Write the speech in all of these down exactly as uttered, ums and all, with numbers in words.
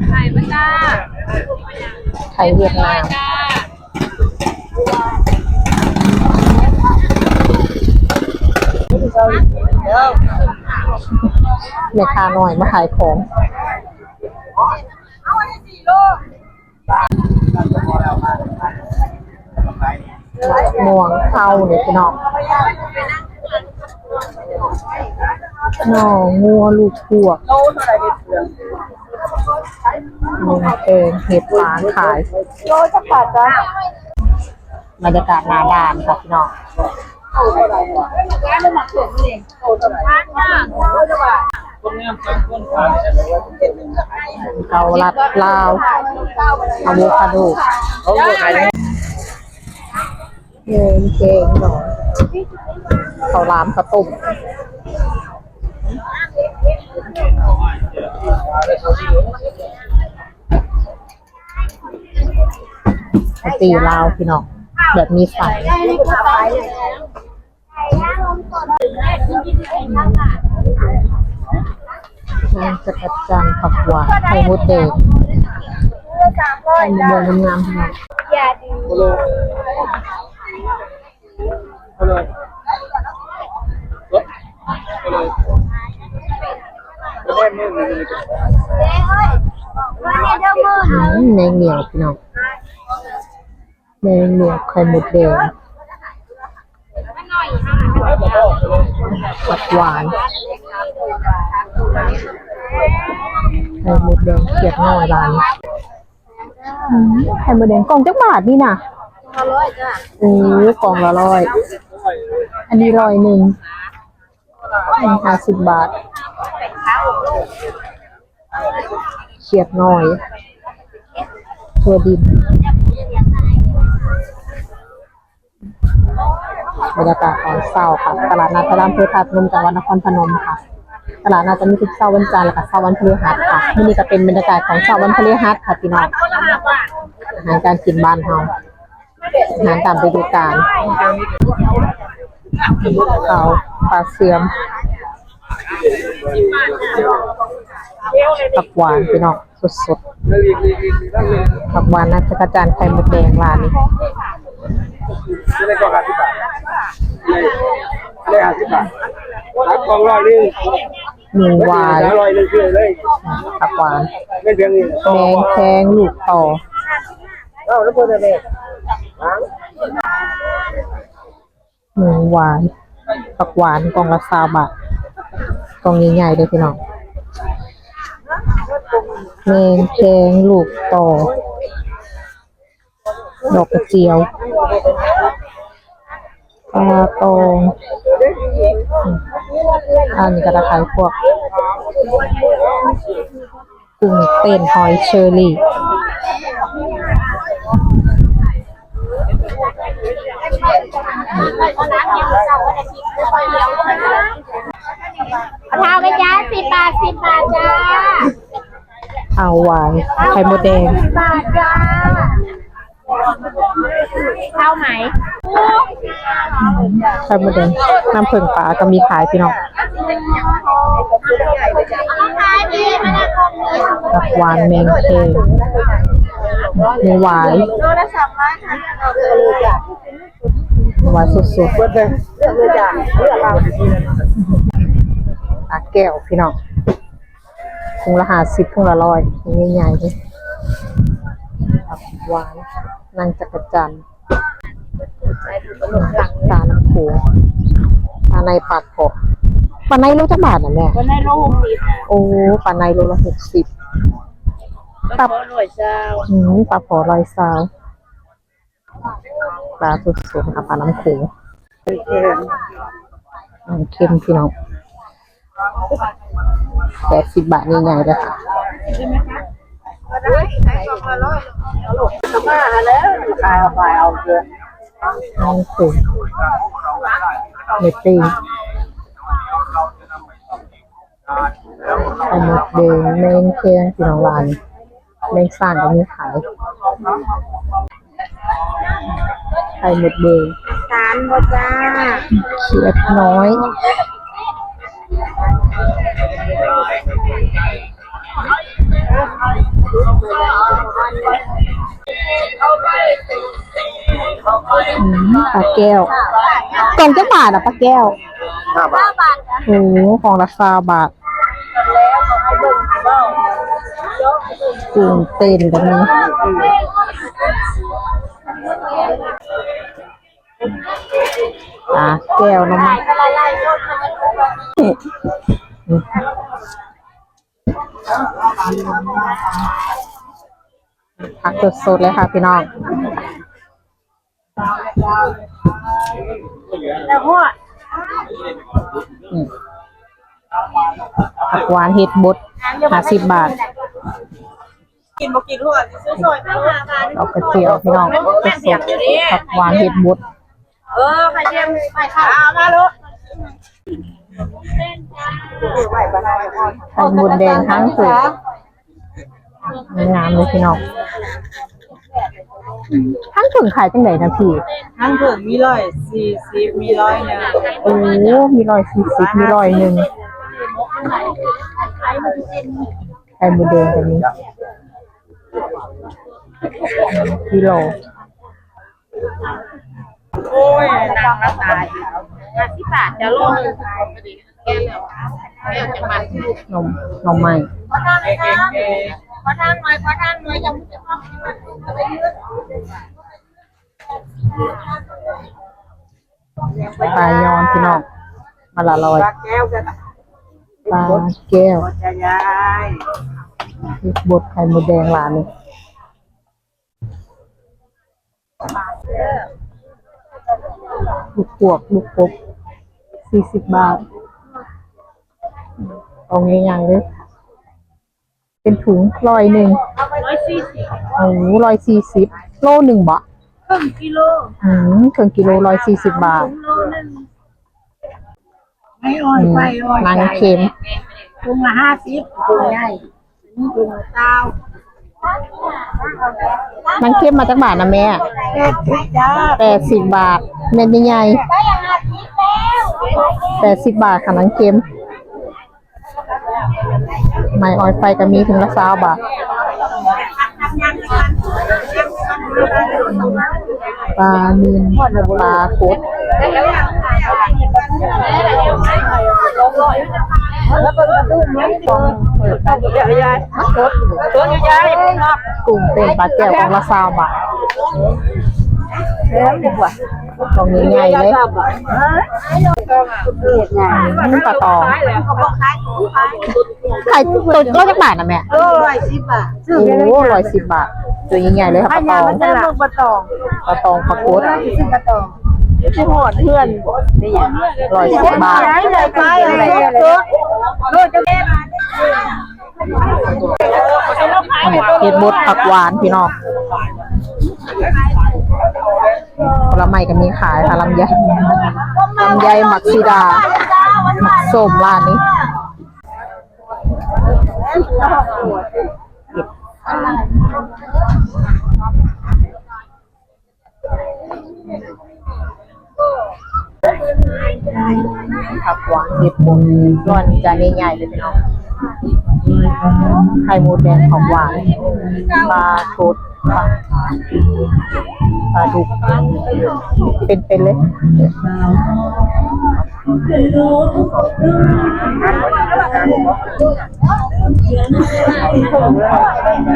ไข่มาจ้า ไข่เวียดนาม แม่ค้าน้อยมาขายของ ม่วงเผาเนี่ยพี่น้อง หน่องัวลูกพวก หนึ่งแกงเห็ดฟางขาย บรรยากาศหน้าด่านค่ะพี่น้อง เกาลัดลาว อะโวคาโด เงินเกงหน่อย ข้าวหลามข้าวต้ม ตีลาวพี่น้อง แบบมีใส น้ำจักจั่น ผักหวาน ไข่มดแดง ไข่มดแดงงามๆพี่น้อง อืม แหนงเหนียวพี่น้อง แหนงเหนียว ไข่มดแดง ผักหวาน ไข่มดแดงเขียดน้อยร้านนี้ อืม ไข่มดแดงกล่องจักบาทนี่น่ะ โอ้ กล่องละร้อย อันนี้ร้อยหนึ่ง อันนี้ห้าสิบบาท เขียดน้อย ถั่วดิน บรรยากาศตอนเช้าค่ะ ตลาดนัดพระรามเทพาพนม จังหวัดนครพนมค่ะ ตลาดนัดจะมีทุกเช้าวันจันทร์และก็เช้าวันพฤหัสค่ะ มื้อนี้ก็เป็นบรรยากาศของเช้าวันพฤหัสค่ะพี่น้อง อาหารการกินบ้านเฮา อาหารตามฤดูกาล ข้าวปลาเสื่อม ผักหวานพี่น้อง สดๆ ผักหวานนะ จักจั่น ไข่มดแดงร้านนี้ ได้ก็ห้าสิบบาท ได้ห้าสิบบาท สามกล่องร้อยหนึ่ง หมูหวาย ร้อยหนึ่งเชื่อเลย ผักหวาน ไม่เพียงนี้ แมงแคงลูกต่อ เอ้า แล้วเพิ่นอะไร หมูหวาย ผักหวานกล่องละซาวบาท กล่องใหญ่ๆเลยพี่น้อง แมงแคงลูกต่อ ดอกกระเจียว ปลาตอง อันนี้ก็ตะไคร้พวก กุ้งเต้น หอยเชอรี่ เอาข้าวไหมจ๊ะ สิบบาท สิบบาทจ้า เอาหวาย ไข่มดแดง สิบบาทจ้า ข้าวไหม ไข่มดแดง น้ำผึ้งปลาก็มีขายพี่น้อง ผักหวาน แมงแคง หมูหวาย หวายสดๆ ปลาแก้วพี่น้อง ถุงละห้าสิบ ถุงละร้อย ถุงใหญ่ๆเลย ผักหวาน นางจักจั่น ปลาน้ำโขง ปลาในปลาเผาะ ปลาในโลจักบาทน่ะแม่ ปลาในโลหกสิบ โอ้ ปลาในโลละหกสิบ ปลาเผาะร้อยซาว อืม ปลาเผาะร้อยซาว ปลาสดๆค่ะ ปลาน้ำโขง น้ำเค็มพี่น้อง แปดสิบบาท ใหญ่ๆเลยค่ะ น้ำเค็ม เนตตี้ ไข่มดแดง แมงแคงพี่น้อง ร้านนี้ แมงสร้างก็มีขาย ไข่มดแดง สามบ่จ้า เขียดน้อย เ อืม ปลาแก้ว กล่องจักบาทอะปลาแก้ว ห้าบาท โอ้โห กล่องละซาวบาท กุ้งเต้นก็มี ปลาแก้วหน่อไม้ ผักสดๆเลยค่ะพี่น้อง อืม ผักหวานเห็ดบด ห้าสิบบาท กินบ่กินหัว ซื้อซอยไปห้าบาท ดอกกระเจียวพี่น้อง สดๆ ผักหวานเห็ดบด เออ ไข่เค็ม ไปค่ะ เอามาลูก ไข่มดแดงทั้งถุง งามเลยพี่น้อง ทั้งถุงขายจังไดนะพี่ ทั้งถุงมีร้อยสี่สิบ มีร้อยหนึ่ง โอ้ มีร้อยสี่สิบ มีร้อยหนึ่ง ไข่มดแดงแบบนี้ กิโล โอ้ย นางละตาย ห้าสิบบาทจ้ะ โลหนึ่ง แก้วเดียว แก้วจะมัน หน่อ หน่อไม้ ขอทางหน่อยครับ ขอทางหน่อย ขอทางหน่อย ยังไม่จะเข้า ปลายอนพี่น้อง มาละลอย ปลาแก้วจ้ะ ปลาแก้ว จ้ะยาย บดไข่มดแดงร้านนี้ ลูกปวก ลูกกบ สี่สิบบาท เอาง่ายๆเลย เป็นถุงร้อยหนึ่ง ร้อยสี่สิบ โอ้โห ร้อยสี่สิบ โลหนึ่งบ่ ครึ่งกิโล อืม ครึ่งกิโล ร้อยสี่สิบบาท โลหนึ่ง ไม่อ่อน อืม ไปอ่อน หนังเค็ม ถุงละห้าสิบ ถุงใหญ่ นี่ถุงละเก้า หนังเค็มมาจักบาทนะแม่ แปดสิบจ้า แปดสิบบาท เม็ดใหญ่ๆ แปดสิบบาทค่ะหนังเค็ม ไม้ออยไฟก็มีถุงละซาวบาท ปลานิล ปลากด กุ้งเต้นปลาแก้วกล่องละซาวบาท กล่องใหญ่ๆเลย อืม ปลาตอง ขายตัวโลจักบาทนะแม่ โลร้อยสิบบาท โอ้โห ร้อยสิบบาท ตัวใหญ่ๆเลยค่ะ ปลาตอง ปลาตอง ปลากด ซื้อปลาตอง ที่หอดเพื่อน ร้อยสิบบาท ใหญ่ไปอะไรอะไร เห็ดบดผักหวานพี่น้อง ผลไม้ก็มีขายค่ะ ลำไย ลำไย หมากสีดา หมากส้มร้านนี้ ผักหวานเห็ดบด ร้อนจะใหญ่ๆเลยพี่น้อง ไข่มดแดงของหวาน ปลาสด ปลา ปลาดุก เป็นๆเลย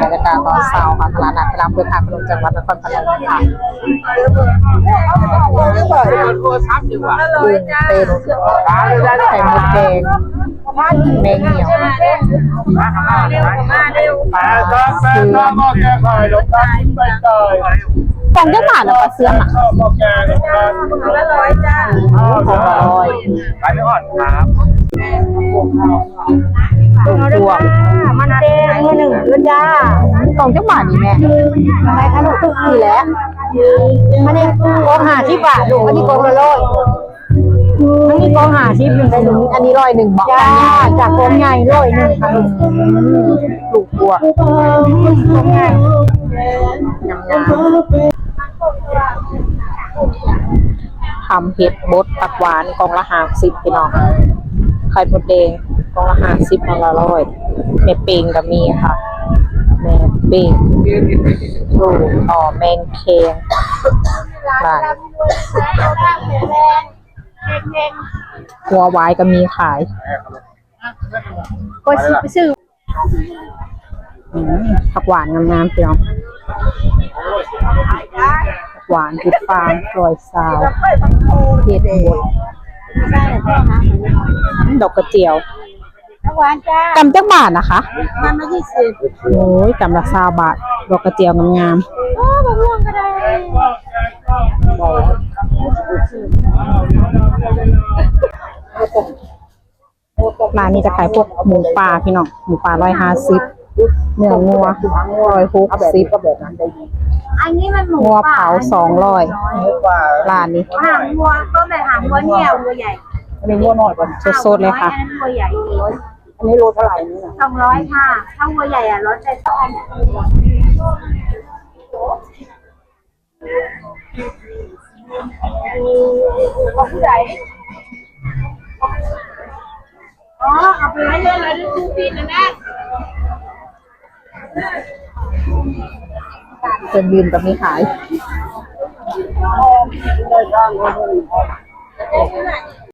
บรรยากาศตอนเช้าค่ะ ตลาดนัดพระรามเก้า จังหวัดนครพนมค่ะ กุ้งเต้น ไข่มดแดง แมงเหนียว ปลาเสื่อม กล่องจักบาทเหรอปลาเสื่อมอะ กล่องละร้อยจ้า โอ้ กล่องละร้อย ขายไม่อ่อนครับ ลูกบวบ มันแดงมือหนึ่งเด้อจ้า กล่องจักบาทนี่แม่ ทำไมคะลูก นี่แหละ อันนี้กล่องห้าสิบบาทลูก อันนี้กล่องละร้อย อันนี้กล่องห้าสิบอยู่ในนี้ อันนี้ร้อยหนึ่งบอก จ้า จากกล่องใหญ่ร้อยหนึ่งค่ะลูก อืม ลูกบวบ กล่องใหญ่ งามๆ ทำเห็ดบดผักหวานกล่องละห้าสิบพี่น้อง ไข่มดแดงกล่องละห้าสิบ กล่องละร้อย แม่เปงก็มีค่ะ แม่เปง ลูกต่อแมงแคง ร้าน หัวหวายก็มีขาย ก็สิไปซื้อ อืม ผักหวานงามๆ พี่น้อง ผักหวานติดฟางร้อยซาว เห็ดบด ดอกกระเจียว ผักหวานจ้า กำจักบาทนะคะ มันมายี่สิบ โอ้ย กำละซาวบาท ดอกกระเจียวงามๆ โอ้ มะม่วงก็ได้ ร้านนี้จะขายพวกหมูป่าพี่น้อง หมูป่าร้อยห้าสิบ เนื้องัวร้อยหกสิบ อันนี้มันหมู งัวเผา ป่า สองร้อย ร้านนี้ หางวัวก็แบบหางวัวเนี่ยวัวใหญ่ อันนี้งัวน้อยกว่า สดๆ เลยค่ะ อันนั้นวัวใหญ่ อันนี้โลเท่าไหร่นี่นะ สองร้อยค่ะ ถ้าวัวใหญ่อ่ะลดไปสองอัน ของผู้ใด อ๋อ เอาไปไว้เรื่องอะไรด้วยตู้ฟิตนะนะ เครื่องดื่มก็มีขาย